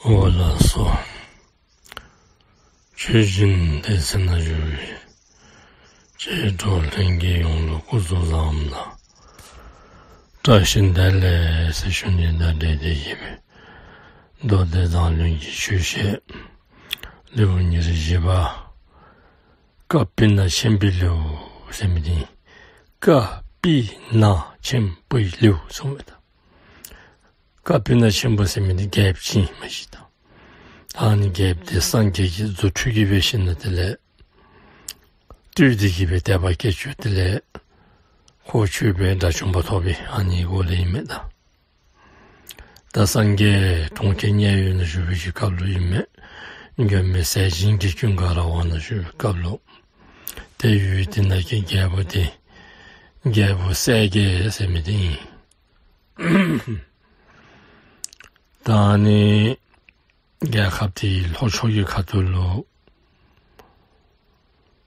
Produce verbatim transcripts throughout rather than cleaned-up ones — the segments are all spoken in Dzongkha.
འོ་ལགས་སོ། ཆོས་སྦྱིན་སྡེ་ཚན་ནང་བཞུགས་པའི་ཆོས་གྲོགས་ལྷན་རྒྱས་ཡོངས་ལུ་སྐུ་གཟུགས་བཟང་པོ་དང་བཀྲ་ཤིས་བདེ་ལེགས་ཟེར་ཞུ་ནི་དང་འབྲེལ་ཏེ་གི་སྦེ་མདོ་སྡེ་མཛངས་བླུན་གྱི་ཆོས་བཤད་ལེའུ་ཉེར་བཞི་པ། ཀ་པི་ན་ཆེན་པོའི་ལེའུ་ཟེར་མི་འདི་ཨིན། ཀ་པི་ན་ཆེན་པོའི་ལེའུ་ཟེར་མི་ད། ཀ་པི་ན་ཆེན་པོ་ཟེར་མི་འདི་རྒྱལཔོ་ཅིག་ཨིན་མས་ཤིག་ད། ད་ཨ་ནི་རྒྱལཔོ་འདི་སངས་རྒྱས་ཀྱི་རྫུ་འཕྲུལ་གྱིས་འབད་ཞིནམ་ལས་དེ་ལས་བཏུལ་ཏེ་གི་སྦེ་དད་པ་སྐྱེ་བཅུག་དེ་ལས་ཁོ་ཆོས་པའི་དགྲ་བཅོམ་པ་ཐོབ་པའི་ཨ་ནི་འགོ་ལས་ཨིན་མས་ད། ད་སངས་རྒྱས་གྲོང་ཁྱེར་མཉན་ཡོད་ནང་བཞུགས་པའི་གི་སྐབས་ལུ་ཨིན་མས། མགོན་མེད་ཟས་སྦྱིན་གྱི་ཀུན་དགའ་ར་བ་ནང་བཞུགས་པའི་སྐབས་ལུ། ཏེ་ཡུལ་དེ་ནང་གི་རྒྱལཔོ་དེ་རྒྱལཔོ་གསལ་རྒྱལ་ཟེར་མི་དེ་ཨིན། ད་ཨ་ནི་རྒྱལ་ཁབ་དེའི་ལྷོ་ཕྱོགས་ཀྱི་ཁ་ཐུག་ལུ་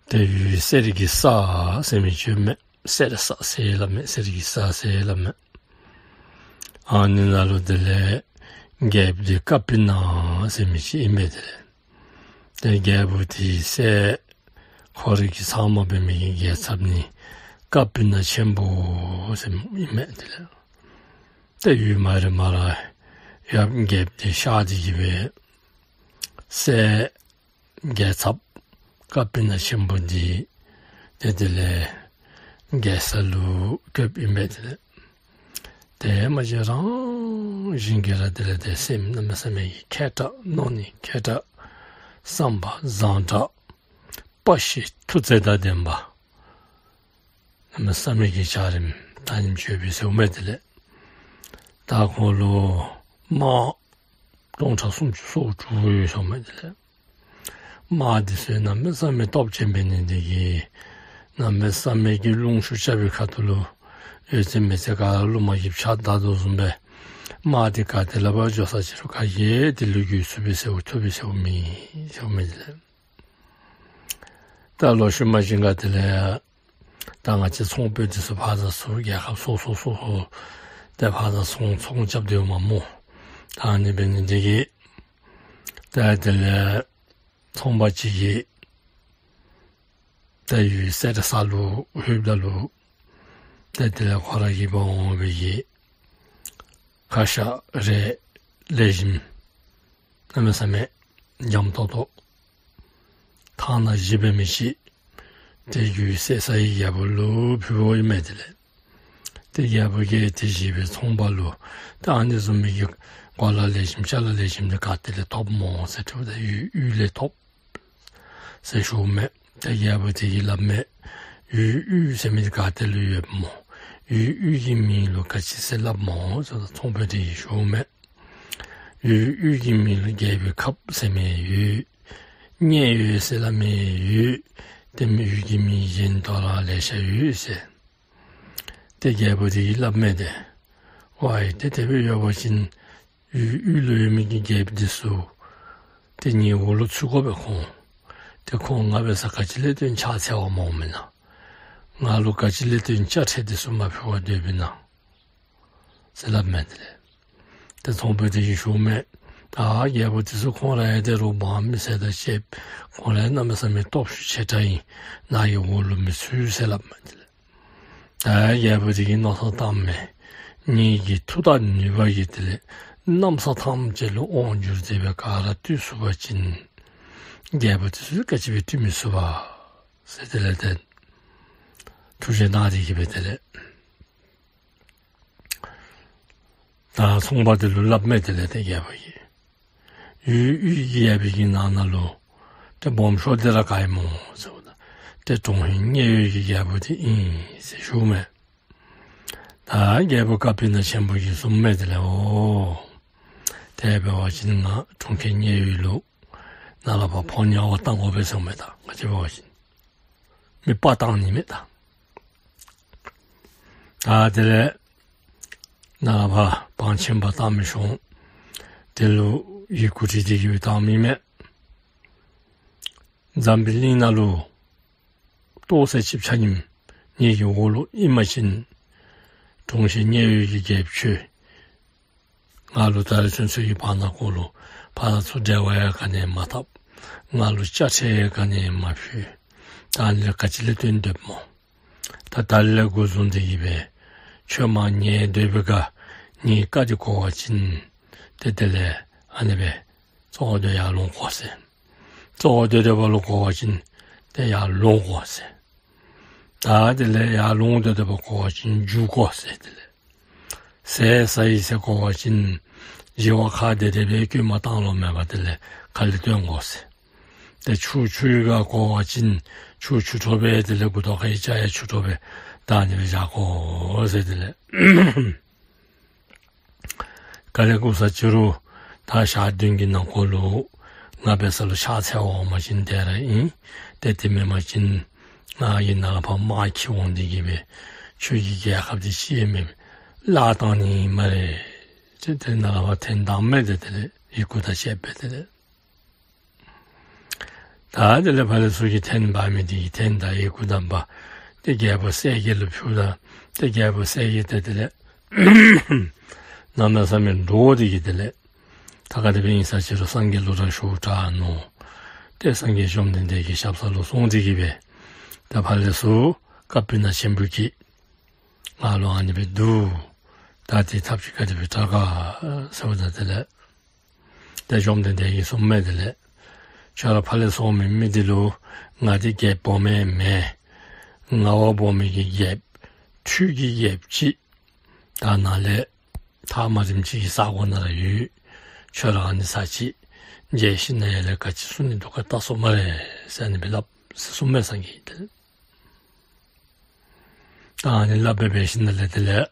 ཏེ་ཡུལ་གསེར་གྱི་ས་ཟེར་མི་ཅིག་ཡོད་མས། གསེར་ས་ཟེར་སླབ་མས། གསེར་གྱི་ས་ཟེར་སླབ་མས། ཨ་ནི་ནང་ལུ་དེ་ལས་རྒྱལཔོ་དེ་ཀ་པི་ན་ཟེར་མི་ཅིག་ཨིན་མས། དེ་ལས་ཏེ་རྒྱལཔོ་དེའི་སྲས་ཁོ་རའི་གི་ཚབ་མ་འབད་མི་གི་རྒྱལ་ཚབ་ནི་ཀ་པི་ན་ཆེན་པོ་ཟེར་མི་ཨིན་མས། དེ་ལས་ཏེ་ཡུན་མ་རིངམ་ར་ཡབ་རྒྱལཔོ་དེ་གཤགས་ཏེ་གི་སྦེ་སྲས་རྒྱལ་ཚབ་ཀ་པི་ན་ཆེན་པོ་འདི་ཏེ་དེ་ལས་རྒྱལ་ས་ལུ་བཀོདཔ་ཨིན་པས། དེ་ལས་ཏེ་མ་གཞི་རང་བཞིན་གྱིས་ར་དེ་ལས་ཏེ་སེམས་གནམ་མེད་ས་མེད་ཀྱི་མཁས་དྲགས། མནོ་ནི་མཁས་དྲགས། བསམ་པ་བཟང་དྲགས། དཔའ་ཞུམ་མཐུ་རྩལ་དང་ལྡན་པ། གནམ་མེད་ས་མེད་ཀྱི་འཇའ་རིསམོ་ད་ཉིམ་ཅིག་ཡོད་པའི་ཟེརཝ་མས། དེ་ལས་ད་ཁོང་ལུ་དམག་སྟོང་ཕྲག་སུམ་ཅུ་སོ་དྲུག་ཡོད་ཟེརཝ་མས། དེ་ལས་དམག་འདི་ཚུ་གནམ་མེད་ས་མེད་སྟོབས་ཆེན་འབད་ནི་འདི་གིས་གནམ་མེད་ས་མེད་ཀྱི་རླུང་ཤུགས་རྐྱབ་པའི་ཁ་ཐུག་ལུ་ཡོད་ཚད་མེད་ཚད་ག་ར་རླུང་མ་གིས་ཕྱགས་བདའ་དོ་བཟུམ་སྦེ་དམག་འདི་ག་ཏེ་ལུ་འབད་འགྱོ་ས་ཅིག་རུང་ག་གིས་དེ་ལུ་འགོག་ཚུགས་པའི་ཟེརཝ་ཐུབ་པའི་ཟེརཝ་མེད་ཟེརཝ་མས། དེ་ལས་ད་ལོག་ཤུལ་མ་ཅིག་ཁར་དེ་ལས་ད་ང་བཅས་ཚོང་དཔོན་འདི་ཚུ་ཕར་ཚུར་རྒྱལ་ཁབ་སོ་སོ་སོ་སོ་ཏེ་ཕར་ཚུར་ཚོང་ཚོང་རྐྱབ་སྡོདཔ་མས་སྨོ། ད་ཨ་ནི་འབད་ནི་འདི་གིས་ད་དེ་ལས་ཚོང་པ་ཅིག་གིས་ད་ཡུལ་གསེར་ས་ལུ་ལྷོདཔ་ད་ལུ་ད་དེ་ལས་ཁོ་ར་གིས་འབག་འོང་བའི་གི་ཁ་ཤ་རས་ལེགས་ཤོམ་གནམ་མེད་ས་མེད་འཇམ་ཏོང་ཏོ་ཐང་ནང་བཞེས་འབད་མི་ཅིག་ཏེ་ཡུལ་གསེར་ས་གི་རྒྱལ་པོ་ལུ་ཕུལཝ་ཨིན་མས། དེ་ལས་ཏེ་རྒྱལ་པོ་གིས་དེ་བཞེས་པའི་ཚོང་པ་ལུ་ད་ཨ་ནི་བཟུམ་མའི་གི་གོ་ལ་ལེགས་ཤོམ་ཅ་ལ་ལེགས་ཤོམ་འདི་ག་ཏེ་ལས་ཐོབ་སྨོ་ཟེར་དྲིཝ་ད་ཡུལ་དབུས་ལས་ཐོབ་ཟེར་ཞུཝ་མས། ཏེ་རྒྱལ་པོ་དེ་གིས་སླབ་མས། ཡུལ་དབུས་ཟེར་མི་འདི་ག་ཏེ་ལུ་ཡོདཔ་སྨོ། ཡུལ་དབུས་ཀྱི་མིང་ལུ་ག་ཅི་ཟེར་སླབ་སྨོ་ཟེརཝ་ད་ཚོང་དཔོན་དེ་གིས་ཞུཝ་མས། ཡུལ་དབུས་ཀྱི་མིང་ལུ་རྒྱལ་པོའི་ཁབ་ཟེར་མི་ཡོད། མཉན་ཡོད་ཟེར་སླབ་མི་ཡོད། ཏེ་མི་ཡུལ་གྱི་མིང་གཞན་དོ་རུང་ལེ་ཤ་ཡོད་ཟེར། ཏེ་རྒྱལ་པོ་དེ་གིས་སླབ་མས། ཏེ་ཝའི་ཏེ་དེ་སྦེ་ཡོད་པ་ཅིན་ཡུལ་དབུས་ལུ་ཡོད་མི་གི་རྒྱལཔོ་འདི་ཚུ་ཏེ་ངེའི་འོག་ལུ་ཚུད་དགོ་པས་ཁོང་། ཏེ་ཁོང་ང་འབད་སར་ག་ཅི་ལས་བརྟེན་ཕྱག་འཚལ་བར་མ་འོངམ་ཨིན་ན། ང་ལུ་ག་ཅི་ལས་བརྟེན་དཔྱ་ཁྲལ་འདི་ཚུ་མ་ཕུལ་བར་སྡོདཔ་ཨིན་ན་ཟེར་སླབ་མས། དེ་ལས་ཏེ་ཚོང་དཔོན་དེ་གིས་ཞུཝ་མས། ད་རྒྱལཔོ་འདི་ཚུ་ཁོང་ར་ཡང་ད་རུང་འབངས་མི་སེར་དང་བཅས་ཁོང་ར་གནམ་མེད་ས་མེད་སྟོབས་ཤུགས་ཆེ་དྲགས་ཨིན། ནཱ་གི་འོག་ལུ་མི་ཚུད་ཟེར་སླབ་མས། དེ་ལས་ད་རྒྱལཔོ་དེ་གིས་མནོ་བསམ་བཏངམ་མས། ངེ་གི་མཐུ་དང་ནུས་པ་གིས་དེ་ལས་གནམ་ས་ཐམས་ཅད་ལུ་དབང་བསྒྱུར་ཏེ་སྦེ་ག་ར་བཏུལ་ཚུགས་པ་ཅིན་རྒྱལཔོ་འདི་ཚུ་ག་ཅི་སྦེ་བཏུལ་མི་ཚུགས་པ་ཟེར་དེ་ལས་ཏེ་ཐུགས་བཞེད་གནང་སྟེ་གི་སྦེ་དེ་ལས་ད་ཚོང་པ་དེ་ལུ་སླབ་མས། དེ་ལས་ཏེ་རྒྱལཔོ་གིས་ཡུལ་དབུས་ཀྱི་རྒྱལཔོ་གི་ནང་ན་ལུ་ཏེ་སྦོམ་ཤོས་འདི་ར་ག་ཨིན་སྨོ་ཟེརཝ་ད་ཏེ་གྲོང་ཁྱེར་མཉན་ཡོད་ཀྱི་རྒྱལཔོ་འདི་ཨིན་ཟེར་ཞུཝ་མས། ད་རྒྱལཔོ་ཀ་པི་ན་ཆེན་པོ་གིས་གསུངམ་མས། དེ་ལས་འོ་དེ་འབད་བ་ཅིན་ང་གྲོང་ཁྱེར་མཉན་ཡོད་ལུ་ནཱ་ལས་ཕར་ཕོ་ཉ་བཏང་དགོ་པས་ཟེརཝ་མས། ད་ང་བཅས་འབད་བ་ཅིན་མི་པ་བཏང་ནི་མས། ད་ད་དེ་ལས་ནཱ་ལས་ཕར་བང་ཆེན་པ་བཏང་མི་ཤོང་། དེ་ལུ་ཡི་གུ་བྲིས་ཏེ་གི་སྦེ་བཏངམ་ཨིན་མས། འཛམ་བུའི་གླིང་ནང་ལུ་ལྟོ་ཟེར་ཅིག་ཆ་མཉམ་ངེ་གི་འོག་ལུ་ཨིན་པ་ཅིན་གྲོང་ཁྱེར་མཉན་ཡོད་ཀྱི་རྒྱལཔོ་ཁྱོད་ ང་ལུ་ད་རེས་ཚུན་ཚོད་ཀྱི་བར་ན་ཁོ་ལུ་ཕར་ཚུར་འབྲེལ་བ་ཡང་ག་ནི་ཡང་མ་འཐབ། ང་ལུ་དཔྱ་ཁྲལ་ཡང་ག་ནི་ཡང་མ་ཕུལ། ད་ཨ་ནི་ལས་ག་ཅི་ལས་བརྟེན་སྡོདཔ་སྨོ། ད་ད་རེས་ལས་འགོ་བཟུང་སྟེ་གི་སྦེ་ཁྱོད་མར་ཉལ་སྡོད་པའི་སྒང་ངེའི་བཀའ་འདི་གོ་བ་ཅིན་ཏེ་དེ་ལས་ཨ་ནི་སྦེ་ཙོག་སྟེ་ཡར་ལོང་དགོ་ཟེར། ཙོག་སྟེ་སྡོད་པ་ལུ་གོ་བ་ཅིན་ཏེ་ཡར་ལོང་དགོ་ཟེར། ད་དེ་ལས་ཡར་ལོང་སྟེ་སྡོད་པ་གོ་བ་ཅིན་རྒྱུག་དགོ་ཟེར། དེ་ལས་ཟས་ཟ་ཡི་ཟེར་གོ་བ་ཅིན་བཞེས་སྒོ་ཁ་བདེ་བདེ་སྦེ་བསྐྱོད་མ་བཏང་ལོང་མེད་པར་དེ་ལས་ཁ་ལས་བཏོན་དགོ་ཟེར། ཏེ་ཆུ་འཁྱུ་ཡི་ག་གོ་བ་ཅིན་ཆུ་འཁྱུ་འཕྲོ་སྦེ་དེ་ལས་མགུ་ཏོ་ཁ་གི་སྐྱ་ཡང་འཁྱུ་འཕྲོ་སྦེ་ད་ཨ་ནི་སྦེ་བཞག་དགོ་ཟེར། དེ་ལས་ག་ལས་བསྐུར་ས་ཅི་རུང་ད་ཞག་བདུན་གྱི་ནང་འཁོད་ལུ་ང་འབད་ས་ལུ་ཕྱག་འཚལ་བ་འོང་པ་ཅིན་དེ་ར་ཨིན། ཏེ་དེ་མེན་པ་ཅིན་ང་གིས་ནཱ་ལས་ཕར་དམག་འཁྱིད་འོང་སྟེ་གི་སྦེ་ཁྱོད་ཀྱི་རྒྱལ་ཁབ་འདི་ཅིག་ཡང་མེདཔ་བརླག་བཏང་ནི་སྨ་རེ། ཏེ་དེ་ནཱ་ལས་ཕར་ཐེངས་དང་པ་མས། ཏེ་དེ་ལས་ཡི་གུ་དང་བཅས་སྦེ་དེ་ལས་ད་དེ་ལས་ཕར་ལས་ཚུར་གྱི་ཐེངས་འབག་མི་དེ་གིས་ཐེངས་དང་ཡི་གུ་དང་འབག་སྟེ་རྒྱལ་པོ་གསལ་རྒྱལ་ལུ་ཕུལཝ་ད་ཏེ་རྒྱལ་པོ་གསལ་རྒྱལ་ཏེ་དེ་ལས་གནམ་མེད་ས་མེད་འདྲོགས་ཏེ་གི་དེ་ལས་ད་ག་དེ་སྦེ་ཨིན་ས་ཅི་རུང་སངས་རྒྱས་ལུ་ར་ཞུ་དྲག་ནུག། ཏེ་སངས་རྒྱས་བཅོམ་ལྡན་འདས་ཀྱི་ཞབས་ས་ལུ་སོང་སྟེ་གི་སྦེ་ད་ཕར་ལས་ཚུར་བཀའ་པི་ན་ཆེན་པོ་གིས་ང་ལུ་ཨ་ནི་སྦེ་འདུག། ད་དེ་ཐབས་ཅིག་ག་དེ་སྦེ་དྲག་ག་ཟེརཝ་ད་དེ་ལས་ཏེ་བཅོམ་ལྡན་འདས་ཀྱིས་གསུངས་མས། དེ་ལས་ཁྱོད་ར་ཕར་ལས་སོང་མི་མི་འདི་ལུ་ང་འདི་རྒྱལཔོ་འབོ་མི་མེན། ང་བ་འབོ་མི་གི་རྒྱལཔོ་ཁྲུས་ཀྱི་རྒྱལཔོ་ཅིག་ད་ནཱ་ལས་ཐག་མ་རིངམ་ཅིག་གི་ས་གོ་ནང་ར་ཡོད། ཁྱོད་ར་ཨ་ནི་ས་ཅིག་མཇལ་ཞིནམ་ལས་ཡར་ལས་ག་ཅི་གསུང་ནི་འདུག་ག་བལྟ་སོང་སྨ་རེ་ཟེར་ཨ་ནི་སྦེ་སླབ་ཟེར་གསུངས་མས་སངས་རྒྱས་ཀྱིས། དེ་ལས་ད་ཨ་ནི་སླབ་སྦེ་འབད་ཞིནམ་ལས་དེ་ལས་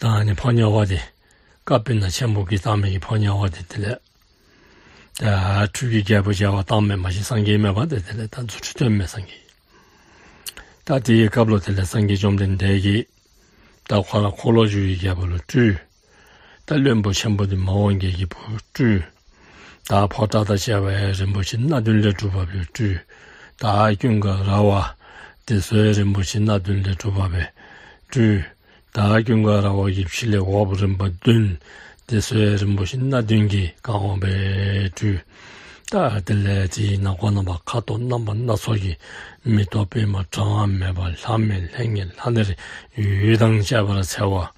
ད་ཨ་ནི་ཕོ་ཉ་བ་འདི་བཀའ་པི་ན་ཆེན་པོ་གིས་བཏང་མི་གི་ཕོ་ཉ་བ་འདི་དེ་ལས་ད་ཁྲུས་ཀྱི་རྒྱལ་པོ་མཇལ་བར་བཏངམ་མས། མ་གཞི་སངས་རྒྱས་མེན་པ་ཏེ་དེ་ལས་ད་རྫུ་འཕྲུལ་སྟོནམ་མས་སངས་རྒྱས། ད་དེའི་སྐབས་ལུ་དེ་ལས་སངས་རྒྱས་བཅོམ་ལྡན་འདས་ཀྱིས་ད་ཁོ་ར་འཁོར་ལོས་སྒྱུར་བའི་རྒྱལ་པོ་ལུ་སྤྲུལ། ད་བློན་པོ་ཆེན་པོ་འདི་མ་འོངས་རྒྱལ་གྱི་བུ་སྤྲུལ། ད་ཕོ་བྲང་དང་བཅས་པ་ཡང་རིན་པོ་ཆེ་སྣ་བདུན་ལས་གྲུབ་པ་སྦེ་སྤྲུལ། ད་ཀུན་དགའ་ར་བ་འདི་ཚུ་ཡང་རིན་པོ་ཆེ་སྣ་བདུན་ལས་གྲུབ་པ་སྦེ་སྤྲུལ། ད་ཀུན་དགའ་ར་བ་གི་ཕྱི་ལས་འོག་རིམ་པ་བདུན་འདི་ཚུ་ཡང་རིན་པོ་ཆེ་སྣ་བདུན་གྱིས་གང་བ་སྦེ་སྤྲུལ། ད་དེ་ལས་དེའི་ནང་འཁོད་ནང་པ་ཁ་དོག་རྣམ་པ་སྣ་ཚོགས་ཀྱི་མེ་ཏོག་པདྨ་གྲངས་མེད་པ་ལྷམ་མེ་ལྷན་ལྷ་ནེར་འོད་དང་བཅས་པར་འཚེར་བ།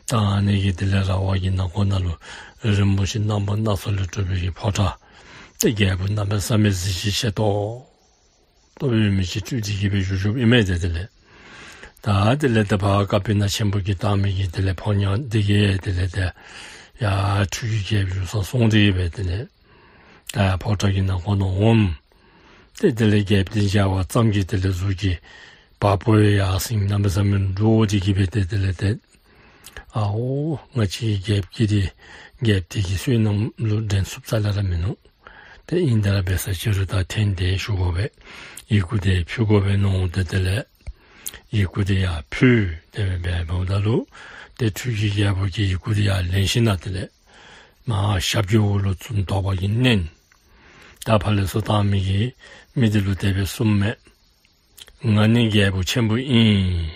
ད་ཨ་ནི་གི་དེ་ལས་ར་བ་གི་ནང་འཁོད་ནང་ལུ་རིན་པོ་ཆེ་རྣམ་པ་སྣ་ཚོགས་ལས་གྲུབ་པའི་གི་ཕོ་བྲང་ཏེ་རྒྱལ་པོ་གནམ་མེད་ས་མེད་གཟི་བརྗིད་ཆེ་ཏོག་ཏོ་སྦེ་མི་ཅིག་སྤྲུལ་ཏེ་གི་སྦེ་བཞུགས་བཞུགསཔ་ཨིན་མས། ཏེ་དེ་ལས་ད་དེ་ལས་ད་ཕར་བཀའ་པི་ན་ཆེན་པོ་གིས་བཏང་མི་གི་དེ་ལས་ཕོ་ཉ་འདི་གིས་དེ་ལས་ད་ཡར་ཁྲུས་ཀྱི་རྒྱལཔོ་བཞུགས་སར་སོང་སྟེ་གི་སྦེ་དེ་ལས་ད་ཕོ་བྲང་གི་ནང་འཁོད་ནང་འོངམ། ཏེ་དེ་ལས་རྒྱལཔོ་འདི་མཇལ་བ་ཙམ་གྱིས་དེ་ལས་གཟུགས་ཀྱི་བ་སྤུ་ཡར་སེང་གནམ་མེད་ས་མེད་འདྲོགས་ཏེ་གི་སྦེ་ཏེ་དེ་ལས་ཏེ་ཨའོ་ང་བཅས་རྒྱལཔོ་གིས་འདི་རྒྱལཔོ་འདི་གི་བསོད་ནམས་ལུ་འགྲན་ཚུགསཔ་རྩ་ལས་ར་མིན་ནུག། ཏེ་ཨིན་ཏེ་ར་འབད་ས་ཅི་རུང་ད་ཐེངས་འདི་ཞུ་དགོ་པས། ཡི་གུ་འདི་ཕུལ་དགོ་པས་མནོ་སྟེ་དེ་ལས་ཡི་གུ་འདི་ཡར་ཕུལ། དེ་སྦེ་འབདཝ་ད་ལུ་ཏེ་ཁྲུས་ཀྱི་རྒྱལ་པོ་གིས་ཡི་གུ་འདི་ཡར་ལེན་ཞིནམ་དེ་ལས་མར་ཞབས་ཀྱི་འོག་ལུ་བཙུགས་འདོགས་པ་གིས་མནན། ད་ཕར་ལས་ཚུར་བཏང་མི་གི་མི་འདི་ལུ་དེ་སྦེ་གསུངམ་མས། ང་ནི་རྒྱལ་པོ་ཆེན་པོ་ཨིན།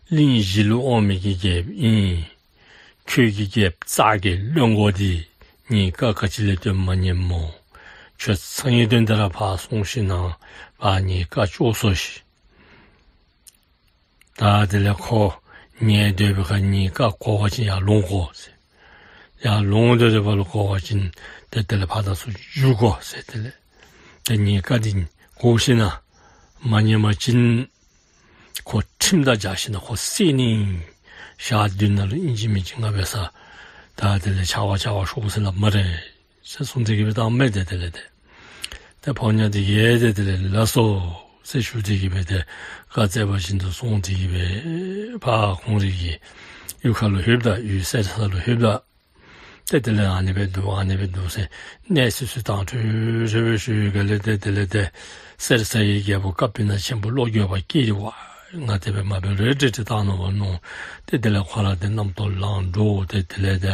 གླིང་བཞི་ལུ་དབང་མི་གི་རྒྱལཔོ་ཨིན། ཁྱོད་ཀྱི་རྒྱལཔོ་ཙག་གི་བློན་པོ་འདི་ངེའི་བཀའ་ག་ཅི་ལས་བཏོན་མ་ཉནམ་སྨོ། ཁྱོད་སང་ཉིན་བདུན་དེ་ར་ཕར་སོང་ཞིནམ་ཕར་ངེའི་བཀའ་བཅོལ་སོང་ཤིག། ད་དེ་ལས་ཁོ་ཉལ་སྡོད་པའི་ཁར་ངེའི་བཀའ་གོ་བ་ཅིན་ཡར་ལོང་དགོ་ཟེར། ཡར་ལོང་སྡོད་པ་ལུ་གོ་བ་ཅིན་ཏེ་དེ་ལས་ཕར་དང་ཚུར་རྒྱུག་དགོ་ཟེར། དེ་ལས་ཏེ་ངེའི་བཀའ་འདི་གོ་ཞིནམ་མ་ཉན་པ་ཅིན་ཁོ་ཁྲིམས་དང་སྦྱར་ཞིནམ་ཁོ་བསད་ནི། ཞག་བདུན་ནང་ལུ་ཨིན་ཅི་མིན་ཅི་ང་འབད་སར་ད་དེ་ལས་ཕྱར་བ་ཕྱར་བ་ཤོག་ཟེར་སླབ་སྨ་རེ། ཟེར་གསུངས་ཏེ་གི་སྦེ་བཏངམ་མས། ཏེ་དེ་ལས་ཏེ་ཏེ་ཕོ་ཉ་འདི་གིས་ཏེ་དེ་ལས་ལགས་སོ་ཟེར་ཞུ་སྟེ་གི་སྦེ་ཏེ་བཀའ་སྩལ་པ་བཞིན་དུ་སོང་སྟེ་གི་སྦེ་ཕར་ཁོང་རའི་གི་གཡུས་ཁ་ལུ་ལྷོདཔ་ད་གཡུས་གསེར་ས་ལུ་ལྷོདཔ་ད་ཏེ་དེ་ལས་ཨ་ནི་སྦེ་འདུག་ཨ་ནི་སྦེ་འདུག་ཟེར་གནས་ཚུལ་ཚུ་དྭངས་འཕྲོས་འཕྲོས་སྦེ་ཞུ་བའི་སྒང་ལས་ཏེ་དེ་ལས་ཏེ་གསེར་ས་གི་རྒྱལ་པོ་བཀའ་པི་ན་ཆེན་པོ་བློ་འགྱོད་པ་སྐྱེས་ཏེ་ཝའེ་ང་དེ་སྦེ་མ་འབད་རུང་འདྲེ་འདྲེ་བཏང་ནུག་པ་མནོ། ཏེ་དེ་ལས་ཁོ་ར་ཏེ་རྣམ་རྟོག་ལངས་འདྲོགས་ཏེ་དེ་ལས་ཏེ་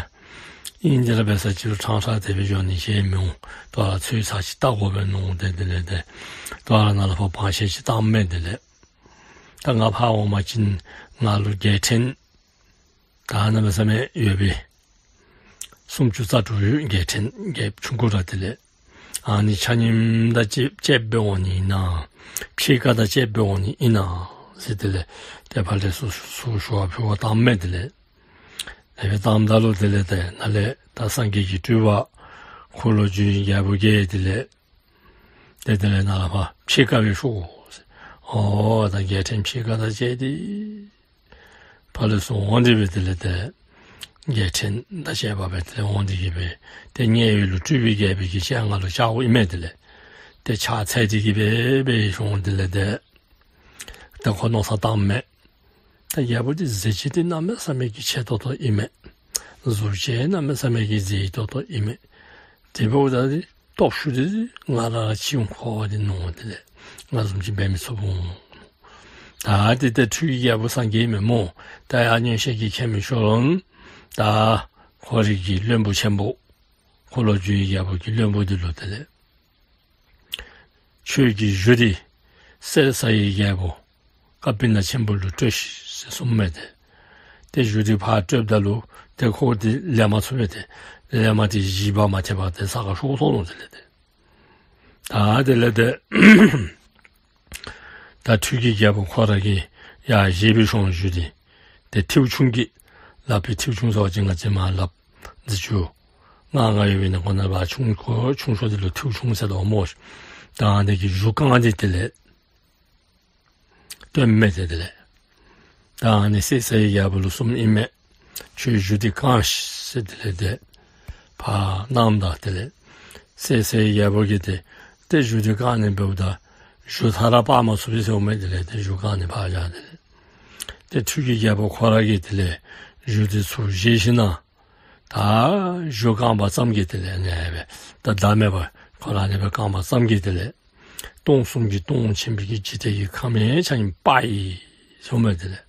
ཨིན་དེ་ར་འབད་ས་ཅིག་རུང་ཕྲང་ཕྲང་དེ་སྦེ་འགྱོ་ནི་ཅིག་མི་འོང་། དོ་རུང་ཚོད་ཚར་ཅིག་བལྟ་དགོ་པས་མནོ་སྟེ་དེ་ལས་ཏེ་དོ་རུང་ནཱ་ལས་ཕར་བང་ཆེན་ཅིག་བཏངམ་མས། དེ་ལས་ད་ང་ཕར་འོང་པ་ཅིན་ང་ལུ་རྒྱལ་ཕྲན་ད་ ད་གནམ་མེད་ས་མེད་ཡོད་པའི་སུམ་ཅུ་རྩ་དྲུག་ཡོད། རྒྱལ་ཕྲན་རྒྱལཔོ་ཆུང་ཀུ་ར་དེ་ལས་ཨ་ནི་ཆ་མཉམ་དང་བཅས་བཅསཔ་འབད་འོང་ནི་ཨིན་ན། ཕྱེད་ཀ་དང་བཅསཔ་འབད་འོང་ནི་ཨིན་ན་ཟེར་དེ་ལས་ཏེ་ཕར་ལས་ཚུར་ཚུར་ཞུ་བ་ཕུལ་བར་བཏངམ་མས། དེ་ལས་དེ་སྦེ་བཏངམ་ད་ལུ་དེ་ལས་ཏེ་ནཱ་ལས་ད་སངས་རྒྱས་ཀྱི་སྤྲུལ་པ་འཁོར་ལོས་སྒྱུར་བའི་རྒྱལ་པོ་གིས་དེ་ལས་ཏེ་དེ་ལས་ནཱ་ལས་ཕར་ཕྱེད་ཀ་སྦེ་ཤོག་ཟེར། ཨོ་ད་རྒྱལ་ཕྲན་ཕྱེད་ཀ་དང་བཅས་ཏེ་ཕར་ལས་ཚུར་འོང་སྟེ་སྦེ་དེ་ལས་ཏེ་རྒྱལ་ཕྲན་དང་བཅསཔ་སྦེ་དེ་ལས་འོང་སྟེ་གི་སྦེ་ཏེ་མཉན་ཡོད་ལུ་སྤྲུལ་པའི་རྒྱལ་པོའི་གི་སྤྱན་སྔར་ལུ་བཅརཝ་ཨིན་མས། དེ་ལས་ཏེ་ཕྱག་འཚལ་ཏེ་གི་སྦེ་སྦེ་ཤོང་། དེ་ལས་ཏེ་ཏེ་ཁོ་མནོ་བསམ་བཏངམ་མས། ད་རྒྱལ་པོ་འདི་གཟི་བརྗིད་འདི་གནམ་མེད་ས་མེད་ཀྱི་ཆེ་ཏོག་ཏོ་ཨིན་མས། གཟུགས་བྱད་གནམ་མེད་ས་མེད་ཀྱི་མཛེས་ཏོག་ཏོ་ཨིན་མས། དེ་འབདཝ་ད་འདི་སྟོབས་ཤུགས་འདི་ང་ར་ཅིག་ཁོ་བ་འདི་མནོ། དེ་ལས་ང་བཟུམ་ཅིག་འབད་མི་ཚུགས་འོང་། ད་འདི་ཏེ་འཕྲུལ་གྱི་རྒྱལ་པོ་སངས་རྒྱས་ཨིན་མས་སྨོ། ད་ཡར་མངོན་ཤེས་ཀྱིས་མཁྱེན་མི་ཤོར་རུང་ད་ཁོ་རའི་གི་བློན་པོ་ཆེན་པོ་འཁོར་ལོས་སྒྱུར་བའི་རྒྱལ་པོ་གི་བློན་པོ་འདི་ལུ་དེ་ལས་ཁྱོད་ཀྱི་གཞུ་འདི་གསེར་ས་ཡི་རྒྱལ་པོ་ཀ་པི་ལ་ཆེན་པོ་ལུ་སྤྲོད་ཤིག་ཟེར་གསུངམ་མས། ཏེ་ཏེ་གཞུ་འདི་ཕར་སྤྲོདཔ་ད་ལུ་ཏེ་ཁོ་འདི་ལེན་མ་ཚུགས་པས། ཏེ་ལེན་མ་ཏེ་གཞུ་འབག་མ་ཐེག་པར་ཏེ་ས་ཁར་ཤོར་སོ་ནུག། དེ་ལས་ཏེ་ད་དེ་ལས་ཏེ་ད་འཕྲུལ་གྱི་རྒྱལ་པོ་ཁོ་ར་གིས་ཡར་བཞེས་སྦེ་ཤོང་གཞུ་འདི་ཏེ་མཐེའུ་ཆུང་གིས་སླབ་པའི་མཐེའུ་ཆུང་ཟེར་བ་ཅིན་ང་བཅས་མར་སླབ་རྫི་ཆུ་ང་ང་ཡོད་པའི་ནང་ཁོ་ན་བ་ཆུང་ཀུ་ཆུང་ཤོས་འདི་ལུ་མཐེའུ་ཆུང་ཟེར་དོ་སྨོ། ད་ཨ་ནི་གི་གཞུ་རྐང་འདི་དེ་ལས་སྟོནམ་མས། ཏེ་དེ་ལས་ད་ཨ་ནི་གསེར་ས་ཡི་རྒྱལ་པོ་ལུ་གསུངམ་ཨིན་མས། ཁྱོད་གཞུ་འདི་བཀང་ཤིག་ཟེར་དེ་ལས་ཏེ་ཕར་གནངམ་ད་དེ་ལས་གསེར་ས་ཡི་རྒྱལ་པོ་གིས་ཏེ་ཏེ་གཞུ་འདི་བཀང་ནི་འབདཝ་ད་གཞུ་ཐ་ར་སྤར་མ་ཚུགས་པས་ཟེརཝ་མས། དེ་ལས་ཏེ་གཞུ་བཀང་ནི་ཕར་བཞག། དེ་ལས་ཏེ་འཕྲུལ་གྱི་རྒྱལ་པོ་ཁོ་ར་གིས་དེ་ལས་གཞུ་འདི་ཚུར་བཞེས་ཞིནམ་ད་གཞུ་བཀང་བ་ཙམ་གྱིས་དེ་ལས་ཨ་ནི་སྦེ་ད་བདག་མེད་པ་ཁོ་ར་ཨ་ནི་སྦེ་བཀང་བ་ཙམ་གྱིས་དེ་ལས་སྟོང་གསུམ་གྱི་སྟོང་ཆེན་པོའི་གི་འཇིག་རྟེན་གྱི་ཁམས་ཡང་ཆ་མཉམ་སྤར་ཡི་ཟེརཝ་མས། དེ་ལས་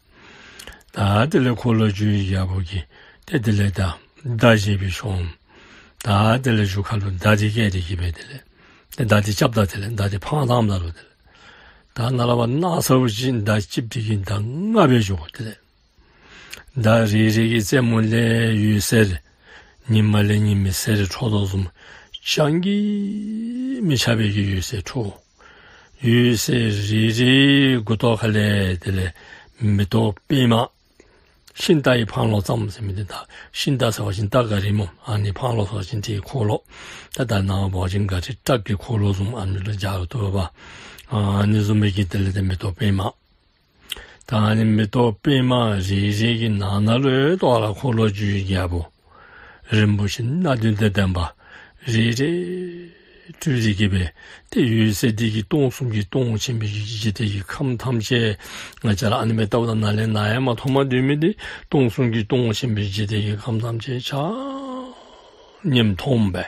ད་དེ་ལས་འཁོར་ལོས་སྒྱུར་བའི་རྒྱལ་པོ་གིས་ཏེ་དེ་ལས་ད་མདའ་བཞེས་སྦེ་ཤོང་། ད་དེ་ལས་གཞུ་ཁ་ལུ་མདའ་འདི་བཀལ་ཏེ་གི་སྦེ་དེ་ལས་ཏེ་མདའ་འདི་རྐྱབ་ད་དེ་ལས་མདའ་འདི་འཕང་བཏངམ་ད་ལུ་དེ་ལས་ད་ནཱ་ལས་ཕར་ནགས་ཚལ་ཅིག་མདའ་གཅིགཔོ་འདི་གིས་མདའ་ལྔ་སྦེ་འགྱོ། དེ་ལས་མདའ་རེ་རེ་གི་རྩེ་མོ་ལས་འོད་ཟེར་ཉི་མ་ལས་ཉི་མའི་ཟེར་འཕྲོ་དོ་བཟུམ་བྱང་གི་མི་ཁྱབ་པའི་གི་འོད་ཟེར་འཕྲོ། འོད་ཟེར་རེ་རེ་མགུ་ཏོ་ཁ་ལས་དེ་ལས་མེ་ཏོག་པདྨ་ཤིང་རྟ་ཡི་འཕང་ལོ་ཙམ་ཟེར་མི་འདི་ད་ཤིང་རྟ་ཟེར་བ་ཅིན་རྟ་ག་རི་སྨོ། ཨ་ནི་འཕང་ལོ་ཟེར་བ་ཅིན་དེའི་འཁོར་ལོ། ད་ད་ནཱ་འབད་བ་ཅིན་ག་རི་ཊྲག་གི་འཁོར་ལོ་བཟུམ་ཨ་ནི་ལུ་སྦྱར་རུང་བཏུབ་པས། ཨ་ནི་བཟུམ་མའི་གི་དེ་ལས་ཏེ་མེ་ཏོག་པདྨ། ད་ཨ་ནི་མེ་ཏོག་པདྨ་རེ་རེ་གི་ནང་ན་ལུ་ཡང་ཏེ་ད་འཁོར་ལོས་སྒྱུར་བའི་རྒྱལ་པོ་རིན་པོ་ཆེ་སྣ་བདུན་དང་ལྡན་པ་རེ་རེ་སྤྲུལ་ཏེ་གི་སྦེ་ཏེ་འོད་ཟེར་འདི་གིས་སྟོང་གསུམ་གྱི་སྟོང་ཆེན་པོའི་གི་འཇིག་རྟེན་གྱི་ཁམས་ཐམས་ཅད་ང་བཅས་ར་ཨ་ནི་སྦེ་བལྟཝ་ད་ནཱ་ལས་ནཱ་ཡང་མ་མཐོངམ་སྡོད་མི་འདི་སྟོང་གསུམ་གྱི་སྟོང་ཆེན་པོའི་འཇིག་རྟེན་གྱི་ཁམས་ཐམས་ཅད་ཆ་མཉམ་མཐོངམ་སྦེ།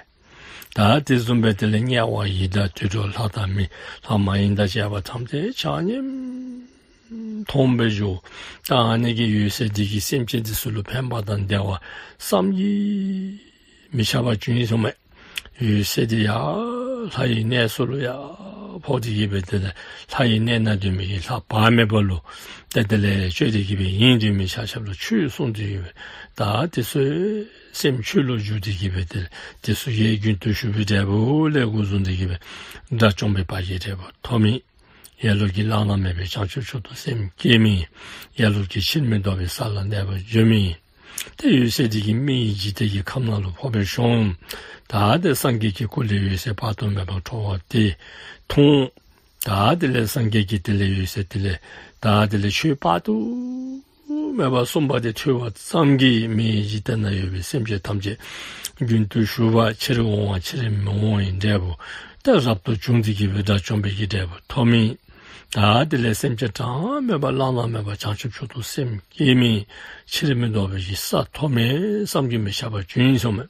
ད་དེ་བཟུམ་སྦེ་དེ་ལས་དམྱལ་བ་ཡི་དྭགས་དུད་འགྲོ་ལྷ་དང་མི་ལྷ་མ་ཡིན་དང་བཅས་པ་ཐམས་ཅད་ཆ་མཉམ་མཐོངམ་སྦེ་འགྱོ། ད་ཨ་ནི་གི་འོད་ཟེར་འདི་གིས་སེམས་ཅན་འདི་ཚུ་ལུ་ཕན་པ་དང་བདེ་བ་བསམ་གྱིས་མི་ཁྱབ་པ་བྱུང་ཡི་ཟེརཝ་མས། འོད་ཟེར་འདི་ཡར་ལྷ་ཡི་གནས་ཚུ་ལུ་ཡར་ཕོག་སྟེ་གི་སྦེ་དེ་ལས་ལྷ་ཡི་གནས་ན་སྡོད་མི་གི་ལྷ་བག་མེད་པ་ལུ་ཏེ་དེ་ལས་སྤྱོད་དེ་གི་སྦེ་ཡེངས་སྡོད་མི་ཆ་ཁྱབ་ལུ་ཆོས་གསུངས་ཏེ་གི་སྦེ་ད་དེ་ཚུ་སེམས་ཆོས་ལུ་འཇུག་སྟེ་གི་སྦེ་དེ་ལས་དེ་ཚུ་གིས་རྒྱུན་དུ་ཞུགས་པའི་འབྲས་བུ་ལས་འགོ་བཟུང་སྟེ་གི་སྦེ་དགྲ་བཅོམ་པའི་བར་གྱི་འབྲས་བུ་ཐོབ་མི། ལ་ལོ་གི་བླ་ན་མེད་པའི་བྱང་ཆུབ་མཆོག་ཏུ་སེམས་བསྐྱེད་མི། ལ་ལོ་གི་ཕྱིར་མི་ལྡོག་པའི་ས་ལ་གནས་པར་འགྱུར་མི། ཏེ་འོད་ཟེར་འདི་གིས་མི་ཡི་འཇིག་རྟེན་གྱི་ཁམས་ནང་ལུ་ཕོག་སྦེ་ཤོང་། ད་དེ་སངས་རྒྱས་ཀྱི་སྐུ་ལས་འོད་ཟེར་དཔག་ཏུ་མེད་པ་འཕྲོ་བ་དེ་མཐོང་། ད་དེ་ལས་སངས་རྒྱས་ཀྱི་དེ་ལས་འོད་ཟེར་དེ་ལས་ད་དེ་ལས་ཆོས་དཔག་ཏུ་མེད་པ་གསུངས་པ་དེ་ཐོས་པ་ཙམ་གྱིས་མི་ཡི་འཇིག་རྟེན་ན་ཡོད་པའི་སེམས་ཅན་ཐམས་ཅད་རྒྱུན་དུ་ཞུགས་པ་ཕྱིར་འོང་བ་ཕྱིར་མི་འོང་བའི་འབྲས་བུ་ཏེ་རབ་ཏུ་བྱུང་སྟེ་གི་སྦེ་དགྲ་བཅོམ་པའི་གི་འབྲས་བུ་ཐོབ་མི། ད་དེ་ལས་སེམས་ཅན་གྲངས་མེད་པ་བླ་ན་མེད་པ་བྱང་ཆུབ་མཆོག་ཏུ་སེམས་བསྐྱེད་མི་ཕྱིར་མི་ལྡོག་པའི་གི་ས་ཐོབ་མི་བསམ་གྱིས་མི་ཁྱབ་པ་བྱུང་ཡི་ཟེརཝ་མས།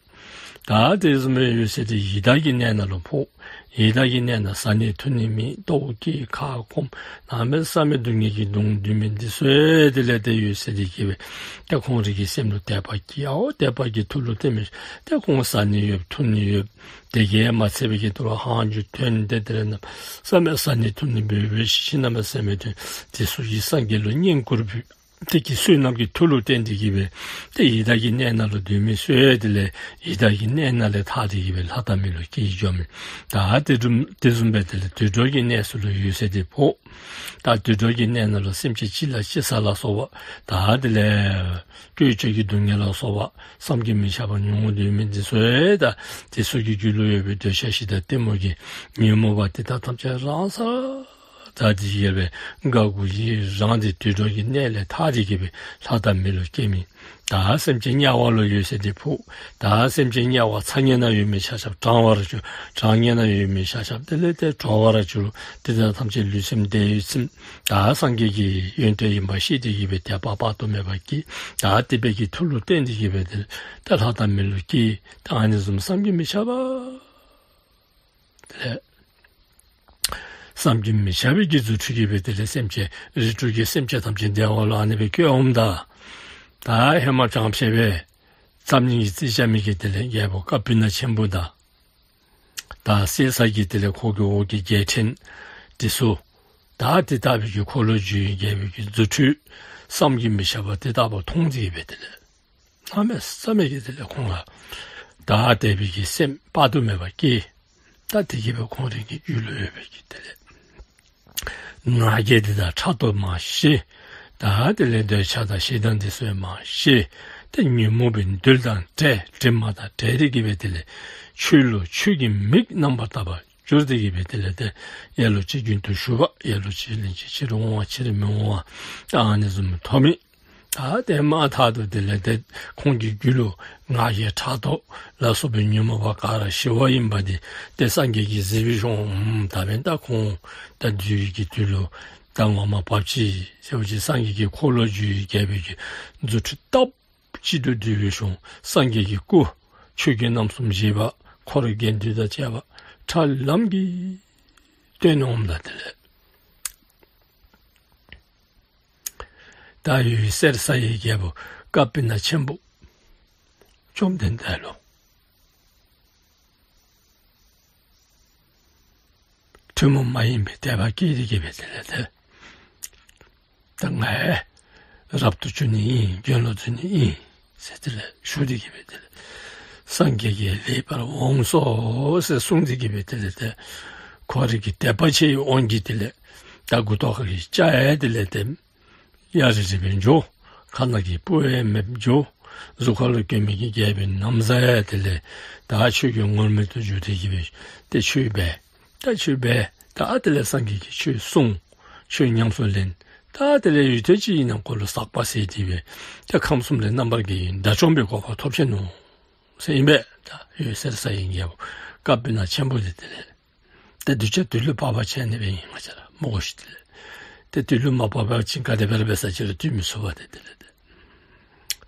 ད་དེ་བཟུམ་སྦེ་འོད་ཟེར་དེ་ཡི་དྭགས་ཀྱི་གནས་ནང་ལུ་ཕོག། ཡི་དྭགས་ཀྱི་གནས་ནང་བཟའ་ནི་འཐུང་ནི་མེད། ལྟོཝ་བཀྱེས་ཁ་སྐོམ། གནམ་མེད་ས་མེད་སྡུག་བསྔལ་གྱིས་གདུང་འདུས་མི་འདི་ཚུ་དེ་ལས་ཏེ་འོད་ཟེར་དེ་གིས་སྦེ་ཏེ་ཁོང་རའི་གི་སེམས་ལུ་དད་པ་སྐྱེ། ཨའོ་དད་པ་གིས་ཐུགས་ལུ་བརྟན་མི་ཏེ་ཁོང་བཟའ་ནི་ཡོད་འཐུང་ནི་ཡོད། དེ་གིས་མ་ཚད་པའི་གི་དོ་རུང་ཧང་རྒྱུ་ཐོན་ཏེ་དེ་ལས་གནམ་མེད་ས་མེད་བཟའ་ནི་འཐུང་ནི་འབད་འབད་ཞིནམ་གནམ་མེད་ས་མེད་ཐོན། དེ་ཚུ་གིས་སངས་རྒྱས་ལུ་བསྙེན་བཀུར་ཕུལ། དེ་གི་བསོད་ནམས་ཀྱི་མཐུ་ལུ་བརྟེན་ཏེ་གི་སྦེ་ཏེ་ཡི་དྭགས་ཀྱི་གནས་ནང་ལུ་སྡོད་མི་ཚུ་དེ་ལས་ཡི་དྭགས་ཀྱི་གནས་ནང་ལས་ཐར་ཏེ་གི་སྦེ་ལྷ་དང་མི་ལུ་སྐྱེ་འགྱོ་མི། ད་དེ་བཟུམ་དེ་བཟུམ་སྦེ་དེ་ལས་དུད་འགྲོ་གི་གནས་ཚུ་ལུ་འོད་གསལ་དེ་ཕོག། ད་དུད་འགྲོ་གི་གནས་ནང་ལུ་སེམས་ཅན་གཅིག་ལ་གཅིག་ཟ་ལ་སོགས་པ། ད་དེ་ལས་སྤྲོས་བཅས་ཀྱི་སྡུག་བསྔལ་ལ་སོགས་པ་བསམ་གྱིས་མི་ཁྱབ་པ་མྱོང་སྡོད་མི་འདི་ཚུ་ཡང་ད་དེ་ཚུ་གི་རྒྱུད་ལུ་ཡོད་པའི་འདོད་ཆགས་ཞེ་སྡང་གཏི་མུག་གི་ཉོན་མོངས་པ་དེ་དག་ཐམས་ཅད་རང་སར་དག་སྟེ་གི་སྦེ་དགའ་མགུ་ཡི་རངས་ཏེ་དུད་འགྲོ་གི་གནས་ལས་ཐར་ཏེ་གི་སྦེ་ལྷ་དང་མི་ལུ་སྐྱེ་མི། ད་སེམས་ཅན་དམྱལ་བ་ལུ་འོད་གསལ་དེ་ཕོག། ད་སེམས་ཅན་དམྱལ་བ་ཚ་དམྱལ་ནང་ཡོད་མི་ཆ་ཁྱབ་གྲང་བར་གྱུར། གྲང་དམྱལ་ནང་ཡོད་མི་ཆ་ཁྱབ་དེ་ལས་ཏེ་དྲོ་བར་གྱུར། དེ་དག་ཐམས་ཅད་ལུས་སེམས་བདེ་བའི་སེམས། ད་སངས་རྒྱས་ཀྱི་ཡོན་ཏན་ཡིན་པ་ཤེས་ཏེ་གི་སྦེ་དད་པ་དཔག་ཏུ་མེད་པ་སྐྱེས། ད་དེ་སྦེ་གི་མཐུ་ལུ་བརྟེན་ཏེ་གི་སྦེ་དེ་ད་ལྷ་དང་མི་ལུ་སྐྱེས། ད་ཨ་ནི་བཟུམ་བསམ་གྱིས་མི་ཁྱབ་པ། དེ་ལས་བསམ་གྱིས་མི་ཁྱབ་པའི་གི་རྫུ་འཕྲུལ་གྱིས་སྦེ་དེ་ལས་སེམས་ཅན་རིགས་དྲུག་གི་སེམས་ཅན་ཐམས་ཅད་བདེ་བ་ལུ་ཨ་ནི་སྦེ་བཀོད་འོངམ་ད། ད་ཧེ་མ་བྱང་ཆེ་བའི་རྩ་བ་ཉིད་ཀྱི་རྩིས་རྐྱབ་མི་གི་དེ་ལས་རྒྱལ་པོ་ཀ་པི་ན་ཆེན་པོ་དང་། ད་བསད་ས་གི་དེ་ལས་ཁོ་གི་འོག་གི་རྒྱལ་ཕྲན་དེ་ཚུ། ད་དེ་ལྟ་བུའི་གི་འཁོར་ལོས་སྒྱུར་བའི་རྒྱལ་པོའི་གི་རྫུ་འཕྲུལ་བསམ་གྱིས་མི་ཁྱབ་པ་དེ་ལྟ་བུ་མཐོང་སྟེ་གི་སྦེ་དེ་ལས་གནམ་མེད་ས་མེད་ཀྱི་དེ་ལས་ཁོང་ལ་ད་དད་པའི་གི་སེམས་དཔག་ཏུ་མེད་པ་སྐྱེས། ད་དེ་གིས་སྦེ་ཁོང་རའི་གི་རྒྱུད་ལུ་ཡོད་པའི་གི་དེ་ལས་ང་རྒྱལ་དེ་དག་ཕྲག་དོག་མ་ཞི། ད་དེ་ལས་འདོད་ཆགས་དང་ཞེ་སྡང་དེ་ཚུ་ཡང་མ་ཞི། ཏེ་ཉོན་མོངས་པའི་རྡུལ་དང་བྲལ། དྲི་མ་དང་བྲལ་ཏེ་གི་སྦེ་དེ་ལས་ཆོས་ལུ་ཆོས་ཀྱི་མིག་རྣམ་པར་དག་པ་གྱུར་ཏེ་གི་སྦེ་དེ་ལས་ཏེ་ལ་ལོ་ཅིག་རྒྱུན་དུ་ཞུགས་པ། ལ་ལོ་ཅིག་ལན་གཅིག་ཕྱིར་འོང་བ། ཕྱིར་མི་འོང་བ། ཨ་ནི་བཟུམ་ཐོབ་མི། ད་དེ་མ་ཐག་ཏུ་དེ་ལས་ཏེ་ཁོང་གི་རྒྱུད་ལུ་ང་རྒྱལ་ཕྲག་དོག་ལ་སོགས་པའི་ཉོན་མོངས་པ་ག་ར་ཞི་བ་ཨིན་པ་འདི་ཏེ་སངས་རྒྱས་ཀྱིས་གཟིགས་པའི་ཤུལ་ད་འབདན་ད་ཁོང་ད་འདུལ་བའི་གི་དུས་ལུ་ད་ངོ་མ་བབས་ཅི་ཟེར་བ་ཅིན་སངས་རྒྱས་ཀྱི་འཁོར་ལོས་སྒྱུར་བའི་རྒྱལ་པོའི་གི་རྫུ་འཕྲུལ་སྟབས་གཅིག་ཏུ་བསྡུས་པའི་ཤུལ་སངས་རྒྱས་ཀྱི་སྐུ་ཆོས་གོས་རྣམ་གསུམ་བཞེས་པ་འཁོར་དགེ་འདུན་དང་བཅས་པ་ཁྲ་ལམ་གྱིས་སྟོན་འོངམ་ད་དེ་ལས་ད་འོད་གསལ་ས་ཡི་རྒྱལ་པོ་ཀ་པི་ན་ཆེན་པོ་བཅོམ་ལྡན་འདས་ལུ་ཐུན་མོང་མ་ཡིན་པའི་དད་པ་སྐྱེས་ཏེ་གི་སྦེ་དེ་ལས་ཏེ་ད་ང་ཡང་རབ་ཏུ་བྱུང་ནི་ཨིན། དགེ་སློང་བྱུང་ནི་ཨིན་ཟེར་དེ་ལས་ཞུ་སྟེ་གི་སྦེ་དེ་ལས་སངས་རྒྱས་ཀྱིས་ལེགས་པར་འོངས་སོ་ཟེར་གསུངས་ཏེ་གི་སྦེ་དེ་ལས་ཏེ་ཁོ་རའི་གི་དད་པ་ཆེ་བའི་དབང་གིས་དེ་ལས་ད་མགུ་ཏོ་ཁ་གི་སྐྱ་ཡང་དེ་ལས་ཏེ་གཡའ་རི་རི་སྦེ་འགྱོ། ཁ་ནང་གི་སྤུ་ཡང་མེདཔ་འགྱོ། གཟུགས་ཁ་ལུ་གྱོན་མི་གི་རྒྱལ་པོའི་ན་བཟའ་ཡང་དེ་ལས་ད་ཆོས་གོས་ངུར་སྨྲིག་ཏུ་གྱུར་ཏེ་གི་སྦེ་ཏེ་ཆོས་འབད། ད་ཆོས་འབད། ད་དེ་ལས་སངས་རྒྱས་ཀྱིས་ཆོས་གསུངས། ཆོས་ཉམས་སུ་ལེན། ད་དེ་ལས་ཡུན་ཐུང་ཅིག་ཨིན་ན་ཁོ་ལུ་ཟག་པ་ཟད་དེ་སྦེ་ད་ཁམས་གསུམ་ལས་རྣམ་པར་རྒྱལ་བའི་དགྲ་བཅོམ་པའི་གོ་འཕང་ཐོབ་ཆི་ནུག་ཟེར་ཨིན་པས། ད་འོད་གསལ་ས་ཡི་རྒྱལ་པོ་ཀ་པི་ན་ཆེན་པོ་འདི་དེ་ལས་ཏེ་གདུལ་བྱ་དུས་ལུ་བབ་པ་ཅིན་ཨ་ནི་སྦེ་ཨིན། ང་བཅས་ར་མོ་གོ་ཤུལ་དེ་ལས་ཏེ་དུས་ལུ་མ་བབ་པ་ཅིན་ག་དེ་སྦེ་ར་འབད་ས་ཅི་རུང་འདུལ་མི་ཚུགས་པས། ཏེ་དེ་ལས་ཏེ་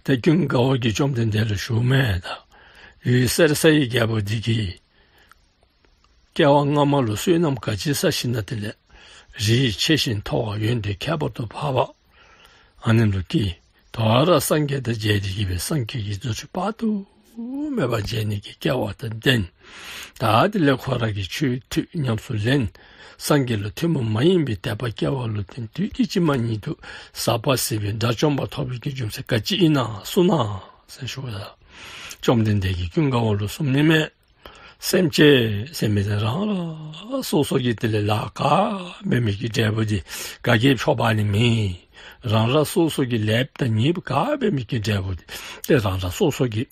ཏེ་ཀུན་དགའ་བོ་གིས་བཅོམ་ལྡན་འདས་ལུ་ཞུཝ་མས། ད་འོད་གསལ་ས་ཡི་རྒྱལ་པོ་འདི་གིས་སྐྱེ་བ་སྔ་མ་ལུ་བསོད་ནམས་ག་ཅི་བསགས་ཞིནམ་ལས་དེ་ལས་རིགས་ཆེ་ཞིང་མཐོ་བ་ཡོན་ཏན་ཁྱད་པར་དུ་འཕགས་པ་ཨ་ནི་ལུ་སྐྱེས། དོ་རུང་སངས་རྒྱས་དང་མཇལ་ཏེ་གི་སྦེ་སངས་རྒྱས་ཀྱི་རྫུ་འཕྲུལ་དཔག་ཏུ་མེད་པ་མཇལ་ནི་གི་སྐལ་བ་དང་ལྡན། ད་དེ་ལས་ཁོ་ར་གིས་ཆོས་ཐོས་ཉམས་སུ་ལེན། སངས་རྒྱས་ལུ་ཐུན་མོང་མ་ཡིན་པའི་དད་པ་སྐྱེ་བ་ལུ་བརྟེན་དུས་ཀྱི་ཕྱི་མ་ཉིད་དུ་ཟག་པ་ཟད་པའི་དགྲ་བཅོམ་པ་ཐོབ་པའི་གི་རྒྱུ་མཚན་ག་ཅི་ཨིན་ན་གསུངས་གནང་ཟེར་ཞུཝ་ད་བཅོམ་ལྡན་འདས་ཀྱིས་ཀུན་དགའ་བོ་ལུ་གསུངས་ནི་མས། སེམས་ཅན་ཟེར་མི་འདི་རང་རང་སོ་སོ་གི་དེ་ལས་ལཱ་ག་འབད་མི་གི་འབྲས་བུ་འདི་ག་གིས་ཕྱོགས་འབག་ནི་མེད། རང་རང་སོ་སོ་གི་ལཱ་དང་ཉེས་པ་ག་འབད་མི་གི་འབྲས་བུ་འདི་ཏེ་རང་རང་སོ་སོ་གིས་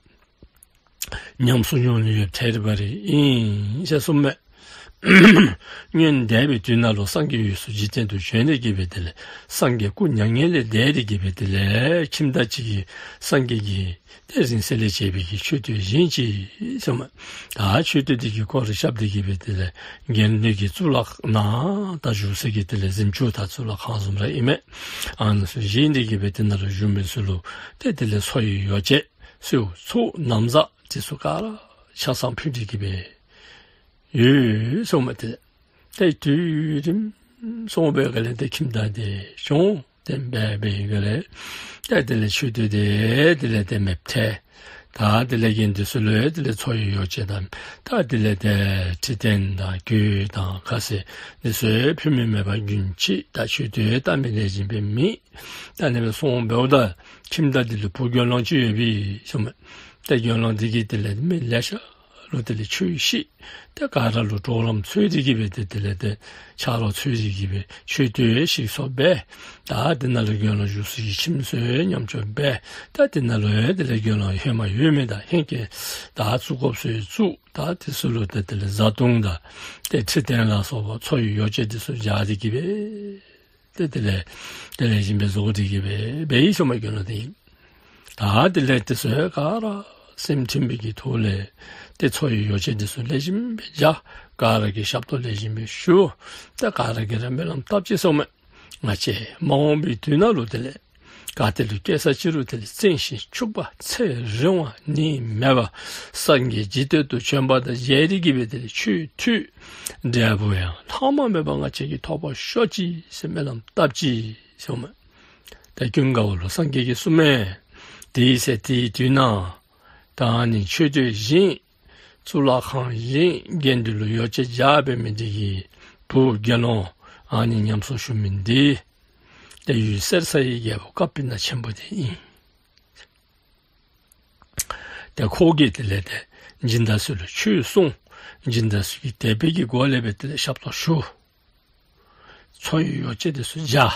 ཉམས་སུ་མྱོང་ནི་ཡོད་ཐད་རི་བ་རི་ཨིན་ཟེར་གསུངས་མས། སྔོན་འདས་པའི་དུས་ནང་ལུ་སངས་རྒྱས་འོད་སྲུང་འཇིག་རྟེན་དུ་བྱོན་ཏེ་གི་སྦེ་དེ་ལས་སངས་རྒྱས་སྐུ་མྱ་ངན་ལས་འདས་ཏེ་གི་སྦེ་དེ་ལས་ཁྱིམ་བདག་ཅིག་གིས་སངས་རྒྱས་ཀྱི་ཏེ་རིང་བསྲེལ་ལས་བྱས་པའི་གི་མཆོད་རྟེན་བཞེངས་ཅི་ཟེར་མས། ད་མཆོད་རྟེན་འདི་གི་སྐོར་ལས་བཤད་དེ་གི་སྦེ་དེ་ལས་དགེ་འདུན་གྱི་གཙུག་ལག་ནང་ད་བཞུགས་ས་གི་དེ་ལས་གཟིམ་ཅུང་དང་གཙུག་ལག་ཁང་བཟུམ་ར་ཨིན་མས། ཨ་ནི་ཚུ་བཞེངས་ཏེ་གི་སྦེ་དེ་ནང་ལུ་བཞུགས་མི་ཚུ་ལུ་ཏེ་དེ་ལས་འཚོ་བའི་ཡོ་བྱད་གསོལཝ་ཚོགས་ན་བཟའ་དེ་ཚུ་ག་ར་ཆ་ཚང་ཕུལ་ཏེ་གི་སྦེ་ཡོད་ཟེར་མས། ཏེ་ཏེ་དུས་རིམ་སོང་བའི་སྒང་ལས་ཏེ་ཁྱིམ་བདག་འདི་གྱོང་ཏེ་འབད་བའི་སྒང་ལས་ཏེ་དེ་ལས་མཆོད་རྟེན་འདི་དེ་ལས་ཏེ་མེདཔ་ཐལ། ད་དེ་ལས་རྒན་འདི་ཚུ་ལུ་དེ་ལས་འཚོ་བའི་ཡོ་བྱད་དང་ད་དེ་ལས་ཏེ་ཁྲི་སྟན་དང་གོས་དང་ཁ་ཟས་འདི་ཚུ་ཕུལ་མི་མེད་པར་རྒྱུན་ཆད་ད་མཆོད་རྟེན་བཏབ་མི་ལེགས་ཤོམ་སྦེ་མེད། ད་ཨ་ནི་སྦེ་སོང་འབདཝ་ད་ཁྱིམ་བདག་འདི་ལུ་བུ་དགེ་སློང་ཅིག་ཡོད་པས་ཟེརཝ་མས། ཏེ་དགེ་སློང་འདི་གིས་དེ་ལས་མི་ལེ་ཤ་ལུ་དེ་ལས་ཆོས་བཤད། ཏེ་ག་ར་ལུ་གྲོགས་རམ་འཚོལ་ཏེ་གི་སྦེ་ཏེ་དེ་ལས་ཏེ་ཆ་རོགས་འཚོལ་ཏེ་གི་སྦེ་མཆོད་རྟེན་ཞིག་གསོ་སྦེ། ད་དེ་ནང་ལུ་དགེ་སློང་བཞུགས་ས་གི་ཁྱིམ་ཚུ་མཉམ་སྤྱོད་འབད། ད་དེ་ནང་ལུ་དེ་ལས་དགེ་སློང་ཧེ་མ་ཡོད་མི་དང་ཧེང་སྐལ་ད་བཙུགས་དགོཔ་ཚུ་བཙུགས། ད་དེ་ཚུ་ལུ་ཏེ་དེ་ལས་བཟའ་བཏུང་དང་ཏེ་ཁྲི་སྟན་ལ་སོགས་པ་འཚོ་བའི་ཡོ་བྱད་དེ་ཚུ་སྦྱར་ཏེ་གི་སྦེ། ཏེ་དེ་ལས་དེ་ལེགས་ཤོམ་སྦེ་བཟོ་སྟེ་གི་སྦེ་འབད་ཡི་ཟེརཝ་མས་དགེ་སློང་འདི་གིས། ད་དེ་ལས་དེ་ཚུ་ག་ར་སེམས་མཐུན་པའི་གི་ཐོག་ལས་ཏེ་འཚོ་བའི་ཡོ་བྱད་དེ་ཚུ་ལེགས་ཤོམ་སྦེ་སྦྱར། ག་ར་གིས་ཞབས་ཏོག་ལེགས་ཤོམ་སྦེ་ཞུ། ད་ག་ར་གིས་ར་སྨོན་ལམ་བཏབ་ཅི་ཟེརཝ་མས། ང་བཅས་མ་འོངས་པའི་དུས་ནང་ལུ་དེ་ལས་ག་ཏེ་ལུ་སྐྱེ་ས་ཅི་རུང་དེ་ལས་བཙན་ཞིང་ཕྱུག་པ་ཚེ་རིང་བ་ནད་མེད་པ་སངས་རྒྱས་འཇིག་རྟེན་དུ་བྱོན་པ་དང་མཇལ་ཏེ་གི་སྦེ་དེ་ལས་ཆོས་ཐོས། འབྲས་བུ་ཡང་ལྷག་མ་མེད་པ་ང་བཅས་ཀྱིས་ཐོབ་པར་ཤོག་ཅིག་ཟེར་སྨོན་ལམ་བཏབ་ཅི་ཟེརཝ་མས། ད་ཀུན་དགའ་བོ་ལུ་སངས་རྒྱས་ཀྱིས་གསུངམ་མས། དེའི་ཚེ་དེའི་དུས་ན་ད་ཨ་ནི་མཆོད་རྟེན་བཞེངས། གཙུག་ལག་ཁང་བཞེངས། རྒན་འདི་ལུ་ཡོ་བྱད་སྦྱར་འབད་མི་འདི་གི་བུ་དགེ་སློང་ཨ་ནི་ཉམས་གསོ་ཞུ་མི་འདི་ཏེ་ཡུལ་གསེར་ས་ཡི་རྒྱལ་པོ་ཀ་པི་ན་ཆེན་པོ་འདི་ཨིན། ཏེ་ཁོ་གིས་དེ་ལས་ཏེ་སྦྱིན་བདག་ཚུ་ལུ་ཆོས་གསུངས། སྦྱིན་བདག་ཚུ་གིས་དད་པའི་གི་སྒོ་ལས་སྦེ་དེ་ལས་ཞབས་ཏོག་ཞུ། འཚོ་བའི་ཡོ་བྱད་དེ་ཚུ་སྦྱར།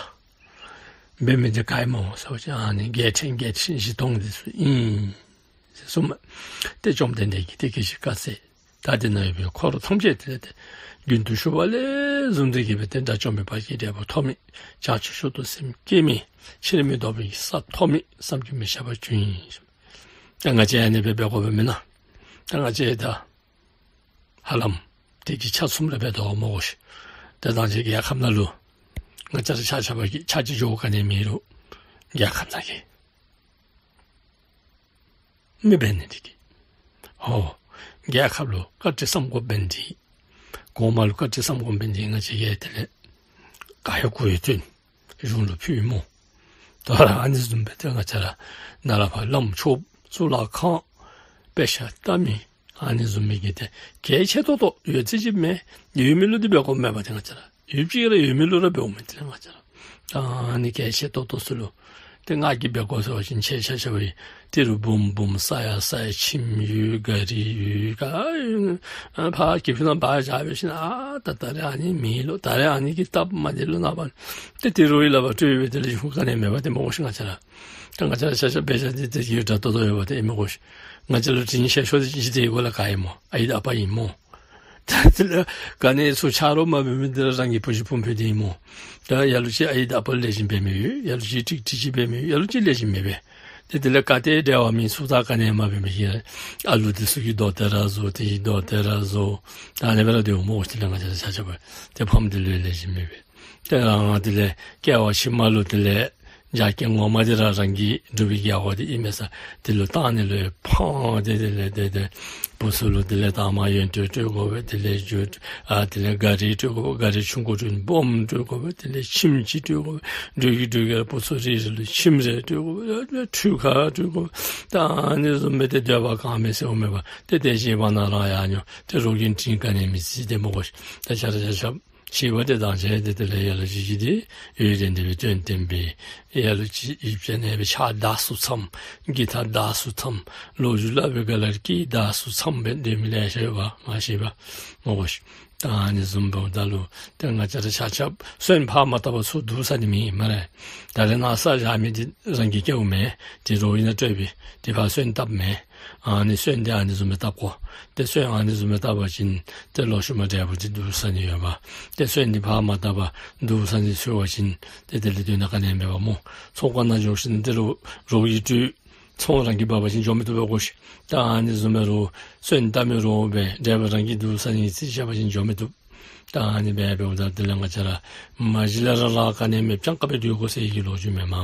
འབད་མི་འདི་ག་ཨིན་སྨོ་ཟེར་བ་ཅིན་ཨ་ནི་རྒྱལ་ཕྲན་རྒྱལ་ཕྲན་བཞི་སྟོང་འདི་ཚུ་ཨིན་ཟེར་གསུངམ་མས། ཏེ་བཅོམ་ལྡན་འདས་ཀྱིས་དེ་སྐད་ཅིག་བཀའ་སྩལ། ད་དེ་ནང་ཡོད་པའི་འཁོར་ཐམས་ཅད་དེ་ལས་ཏེ་རྒྱུན་དུ་ཞུགས་པ་ལས་བཟུང་སྟེ་གི་སྦེ་ཏེ་དགྲ་བཅོམ་པའི་བར་གྱི་འབྲས་བུ་ཐོབ་མི། བྱང་ཆུབ་མཆོག་ཏུ་སེམས་བསྐྱེད་མི། ཕྱིར་མི་ལྡོག་པའི་ས་ཐོབ་མི་བསམ་གྱིས་མི་ཁྱབ་པ་བྱུང་ཡི། ད་ང་བཅས་ཨ་ནི་སྦེ་འབད་དགོ་པས་མེན་ན། ད་ང་བཅས་ད་ཧ་ལམ་དེ་གི་ཆ་ཚུན་ར་འབད་དོ་སྨོ་གོ་ཤིག། ཏེ་ད་ང་བཅས་རྒྱལ་ཁབ་ནང་ལུ་ང་བཅས་ར་ཆ་ཁྱབ་ཀྱིས་ཆ་ཅིག་འགྱོ་ག་ནི་མེད་རུང་རྒྱལ་ཁབ་ནང་གི་མི་འབད་ནི་འདི་གིས་ཧོ་རྒྱལ་ཁབ་ལུ་བཀའ་དྲིན་བསམ་དགོཔ་འབད་ནི་འདི་གོང་མ་ལུ་བཀའ་དྲིན་བསམ་དགོཔ་འབད་ནི་འདི་ང་བཅས་ཀྱིས་དེ་ལས་ག་ཡོད་གུ་ཡོད་བཏོན་གཞུང་ལུ་ཕུལ་ཡི་སྨོ། ད་ར་ཨ་ནི་བཟུམ་སྦེ་ཏེ་ང་བཅས་ར་ནཱ་ལས་ཕར་བླམ་ཆོསཔ་གཙུག་ལག་ཁང་དཔེ་ཆ་ལྟ་མི་ཨ་ནི་བཟུམ་མའི་གི་ཏེ་གལ་ཆེ་ཏོག་ཏོ་ཡོད་ཚད་ཅིག་མེན། ཡོད་མི་ལུ་འདི་འབད་དགོཔ་མེན་པ། ཏེ་ང་བཅས་ར་ཡོདཔ་ཅིག་ར་ཡོད་མི་ལུ་ར་འབདཝ་མས། དེ་ལས་ང་བཅས་ར་ད་ཨ་ནི་གལ་ཆེ་ཏོག་ཏོ་ཚུ་ལུ་ཏེ་ང་གིས་འབད་དགོ་ཟེར་བ་ཅིན་ཁྱེད་ཆ་ཁྱབ་ཀྱིས་ཏི་རུ་འབུམ་འབུམ་ས་ཡ་ས་ཡ་ཁྱིམ་ཡོད་ག་རི་ཡོད་ག་ཨ་ཕར་གྱི་ཕུ་ནང་འབག་བཞག་འབད་ཞིན་ཨ་ད་ད་རེས་ཨ་ནི་མེད་ལོ། ད་རེས་ཨ་ནི་གི་སྟབས་མ་བདེ་ལོ་ནངས་པ་ཏེ་ཏི་རུ་ཡི་ལག་པར་སྤྲོད་སྦེ་དེ་ལས་ཡོད་ག་ནི་མེད་པ་ཏེ་སྨོ་གོ་ཤིག། ང་བཅས་ར་ད་ང་བཅས་ར་ཆ་ཁྱབ་འབད་བཞག་འདི་ཏེ་ཡོད་དྲག་ཏོག་ཏོ་ཡོད་པ་ཏེ་ཨིན་སྨོ་གོ་ཤིག། ང་བཅས་ལུ་དྲིན་ཆེ་ཤོས་འདི་གཅིག་དེ་གོ་ལ་ག་ཨིན་སྨོ། ཨའི་དང་ཨ་པ་ཨིན་སྨོ། ད་དེ་ལས་ག་ནི་ཚུ་ཆ་རོགས་མ་འབད་མི་འདི་ར་རང་གི་བུ་གཞི་བུམོ་འདི་ཨིན་སྨོ། ད་ལ་ལུ་ཅིག་ཨའི་དང་ཨ་པ་ལེགས་ཤོམ་འབད་མི་ཡོད། ལ་ལུ་ཅིག་ཀྲིག་ཀྲི་ཅིག་འབད་མི་ཡོད། ལ་ལུ་ཅིག་ལེགས་ཤོམ་མེད་པས། ཏེ་དེ་ལས་ག་ཏེ་འབྲེལ་བ་མེད་ཚུ་ད་ག་ནི་མ་འབད་མི་གི་ཨ་ལུ་འདི་ཚུ་གིས་མདོ་དེ་ར་བཟོ་དེ་གིས་མདོ་དེ་ར་བཟོ། ད་ཨ་ནི་སྦེ་ར་སྡོདཔ་སྨོ་གོ་ཤིག། དེ་ལས་ང་བཅས་ར་ཆ་ཁྱབ་ཏེ་ཕམ་འདི་ལུ་ལེགས་ཤོམ་མེད་པས། ཏེ་རང་དེ་ལས་སྐྱེ་བ་ཕྱི་མ་ལུ་དེ་ལས་རྒྱ་སྐྱེངས་ངོ་མ་འདི་ར་རང་གི་སྒྲུབ་པའི་རྒྱལ་བ་འདི་ཨིན་མས་ས། དེ་ལུ་བཏང་ནི་ལུ་ཕངས་ཏེ་དེ་ལས་ཏེ་ཏེ་བུ་ཚུ་ལུ་དེ་ལས་དང་མ་ཡོན་ཏན་སྤྲོད་དགོ་པས། དེ་ལས་རྒྱུ་ཨ་དེ་ལས་ག་རི་སྤྲོད་དགོ་པས། ག་རི་ཆུང་ཀུ་སྤྲོད་སྦོམ་སྤྲོད་དགོ་པས། དེ་ལས་ཁྱིམ་ཅིག་སྤྲོད་དགོ་པས། འགྲོ་གི་འགྲོ་གི་ར་བུ་ཚུ་རེ་རེ་ལུ་ཁྱིམ་རེ་སྤྲོད་དགོ་པས། ཕྲུ་གུ་སྤྲོད་དགོ་པས། ད་ཨ་ནི་བཟུམ་སྦེ་ཏེ་འདོད་པ་གང་མེད་ཟེརཝ་མེད་པར་ཏེ་དེ་བཞིན་པ་ན་རང་ཡང་ཉོ་ཏེ་རོགས་ཀྱིས་དྲིན་ག་ནི་མི་ཚིག་ཏེ་སྨོ་གོ་ཤིག། ད་ཆ་ར་ཆ་ཁྱབ་ཤེས་པ་དེ་དང་བཅས་ཏེ་དེ་ལས་ལ་ལུ་ཅིག་གིས་ཏེ་ཡོན་ཏན་དེ་སྦེ་སྟོན་སྟོན་པས། ལ་ལུ་ཅིག་ཡིག་ཆ་ནང་སྦེ་ཕྱག་དག་སུ་འཚམས། གི་ཐ་དག་སུ་འཚམས། ལོ་རྒྱུས་སླབ་པའི་སྒང་ལས་སྐད་དག་སུ་འཚམས་སྦེ་སྡོད་མི་ལེ་ཤ་ཡོད་པ་མ་ཤེས་པ་སྨོ་གོ་ཤིག། ད་ཨ་ནི་བཟུམ་འབདཝ་ད་ལུ་ཏེ་ང་བཅས་ར་ཆ་ཁྱབ་སོན་ཕར་མ་བཏབ་པར་ཚུར་བསྡུ་ས་ནི་མེད་སྨ་རེ། ད་རེས་ནངས་བསགས་བཞག་མི་འདི་རང་གིས་བསྐྱལཝ་མེན། ཏེ་རོགས་ཀྱིས་ནང་སྤྲོད་པས། ཏེ་ཕར་སོན་བཏབ་མེན། ཨ་ནི་སོན་འདི་ཨ་ནི་བཟུམ་སྦེ་བཏབ་དགོ། ཏེ་སོན་ཨ་ནི་བཟུམ་སྦེ་བཏབ་པ་ཅིན་ཏེ་ལོག་ཤུལ་མ་འབྲས་བུ་འདི་བསྡུ་ས་ནི་ཡོད་པ། ཏེ་སོན་འདི་ཕར་མ་བཏབ་པར་བསྡུ་ས་ནི་འཚོལ་བ་ཅིན་ཏེ་དེ་ལས་དོན་དག་ག་ནི་མེད་པ་སྨོ། ཚོང་ཁང་ནང་འགྱོ་ཞིནམ་ཏེ་རོགས་རོགས་ཀྱིས་སྤྲོད། ཚོང་རང་གིས་འབག་པ་ཅིན་འགྱོ་མི་བཏུབ་པས་གོ་ཤིག། ད་ཨ་ནི་བཟུམ་སྦེ་རོགས་སོན་བཏབ་མི་རོགས་སྦེ་འབྲས་བུ་རང་གིས་བསྡུ་ས་ནི་རྩིས་བཞག་པ་ཅིན་འགྱོ་མི་བཏུབ། ད་ཨ་ནི་སྦེ་འབདཝ་ད་དེ་ལས་ང་བཅས་ར་མ་གཞི་ལས་ར་ར་ག་ནི་མེདཔ་ཅང་ག་སྦེ་སྡོད་དགོ་ཟེར་གྱི་ལོ་རྒྱུས་མེད་སྨ།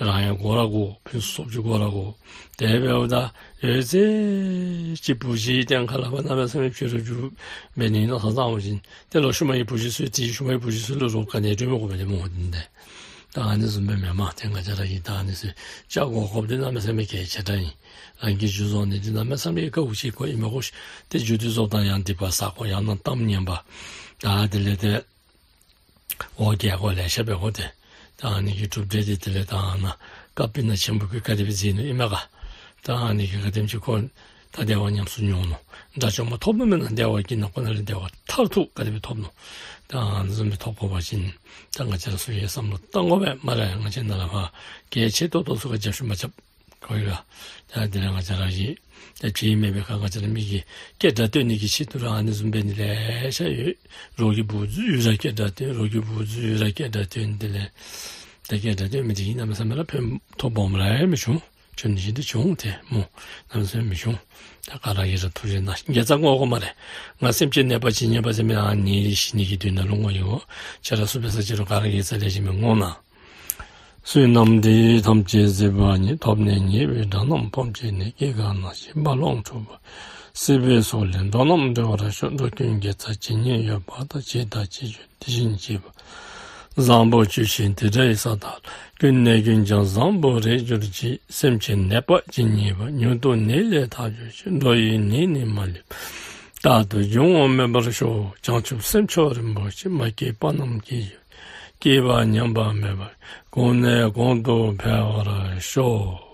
རང་ཡང་དགོ་ར་དགོ། ཕུན་སུམ་ཚོགསཔ་ཅིག་དགོ་ར་དགོ། དེ་འབདཝ་ད་ཡོད་ཚད་ཅིག་བུ་གཞི་གཏན་ཁ་ལས་ཕར་གནམ་མེད་ས་མེད་ཕྱི་རུ་འགྱོ་འབད་ནི་མནོ་བསམ་བཏང་བ་ཅིན་ཏེ་ལོག་ཤུལ་མ་གི་བུ་གཞི་ཚུ་དེ་ཤུལ་མ་གི་བུ་གཞི་ཚུ་ལུ་རོགས་ག་ནི་སྤྲོད་མི་དགོ་པས་ཏེ་སྨོ། འདི་འདི་ ད་ཨ་ནི་བཟུམ་སྦེ་མེན་མས། ཏེ་ང་བཅས་ར་གིས་ད་ཨ་ནི་ཚུ་བཅའ་དགོ་དགོཔ་འདི་གནམ་མེད་ས་མེད་གལ་ཆེ་དྲགས་ཨིན། རང་གི་རྒྱུ་བཟོ་ནི་འདི་གནམ་མེད་ས་མེད་དཀའཝ་སྤྱད་དགོཔ་ཨིན་མས་གོ། ཏེ་རྒྱུ་འདི་བཟོཝ་ད་ཡང་སྡིག་པ་བསག་དགོ། ཡང་ན་གཏམ་ངན་པ། ད་དེ་ལས་ཏེ་འོ་བརྒྱལ་དགོཔ་ལེ་ཤ་འབད་དགོ། ཏེ་ད་ཨ་ནི་གི་གྲུབ་འབྲས་འདི་དེ་ལས་ད་ཨ་ནཱ་བཀའ་དཔེར་ན་ཆེན་པོ་གིས་ག་དེ་སྦེ་མཛད་ནུག་ཨིན་མས་ག། ད་ཨ་ནི་གིས་ག་དེམ་ཅིག་ཁོ་ད་བདེ་བ་ཉམས་སུ་མྱོང་ནུག། དགྲ་བཅོམ་པ་ཐོབ་ནུག་མེན་ན། བདེ་བ་གི་ནང་ཁོ་ན་ལས་བདེ་བ་མཐར་ཐུག་ག་དེ་སྦེ་ཐོབ་ནུག། ད་ཨ་ནི་བཟུམ་སྦེ་ཐོབ་དགོ་པ་ཅིན་ད་ང་བཅས་ར་ཚུ་གིས་བསམ་བློ་བཏང་དགོ་པས་སྨ་རེ། ང་བཅས་ནཱ་ལས་ཕར་གལ་ཆེ་ཏོག་ཏོ་ཚུ་ག་རྒྱབ་བཤུད་མ་རྐྱབ་དགོ་ཡི་ག། ད་དེ་ལས་ང་བཅས་ར་གིས་ད་ཕྱི་མ་འབད་ག་ང་བཅས་ར་མི་གི་སྐད་སྒྲ་སྟོན་ནི་གི་ཆེད་དུ་ར་ཨ་ནི་བཟུམ་འབད་ནི་ལེ་ཤ་ཡོད། རོགས་ཀྱི་བུ་ཚུ་ཡུལ་ར་སྐད་སྒྲ་སྟོན། རོགས་ཀྱི་བུ་ཚུ་ཡུལ་ར་སྐད་སྒྲ་སྟོན། དེ་ལས་ད་སྐད་སྒྲ་སྟོན་མི་དེ་གིས་གནམ་མེད་ས་མེད་ར་ཕན་ཐོགས་སྦོམ་ར་མི་བྱུང་། བྱུང་ནི་ཅིག་འདི་བྱུང་སྟེ་སྨོ། གནམ་མེད་ས་མེད་མི་བྱུང་། ད་ག་ར་གིས་ར་ཐུགས་རྗེ་གནང་། དགེ་རྩ་བསྔོ་དགོ་སྨ་རེ། ང་སེམས་ཅན་ནད་པ་ཇི་སྙེད་པ་ཟེར་མི་ཨ་ནི་ཞི་ནི་གི་དོན་ལུ་བསྔོ་ཡི་གོ། ཁྱེད་ར་ཚུ་འབད་ས་ཅིག་རུང་ག་ར་གིས་རྩ་ལས་ཞི་མི་བསྔོ་གནང་། བསོད་ནམས་འདི་ཡིས་ཐམས་ཅད་གཟིགས་པ་ཉིད། ཐོབ་ནས་ཉེས་པའི་དགྲ་རྣམས་ཕམ་བྱས་ནས། སྐྱེ་རྒ་ན་འཆིའི་རྦ་ཀློང་འཁྲུགས་པ། སྲིད་པའི་མཚོ་ལས་འགྲོ་རྣམས་སྒྲོལ་བར་ཤོག། འགྲོ་ཀུན་དགེ་རྩ་ཇི་སྙེད་ཡོད་པ་དང་། བྱས་དང་བྱེད་འགྱུར་དེ་བཞིན་བྱེད་པ། བཟང་པོ་ཇི་བཞིན་དེ་འདྲའི་ས་དག་ལ། ཀུན་ནས་ཀུན་ཀྱང་བཟང་པོར་རེག་གྱུར་ཅིག། སེམས་ཅན་ནད་པ་ཇི་སྙེད་པ། མྱུར་དུ་ནད་ལས་ཐར་གྱུར་ཅིག། འགྲོ་ཡི་ནད་ནི་མ་ལུས་པ། རྟག་ཏུ་འབྱུང་བ་མེད་པར་ཤོག། བྱང་ཆུབ་སེམས་མཆོག་རིན་པོ་ཆེ། མ་སྐྱེས་པ་རྣམས་སྐྱེ་གྱུར། སྐྱེས་པ་ཉམས་པ་མེད་པར། གོང་ནས་གོང་དུ་འཕེལ་བར་ཤོག།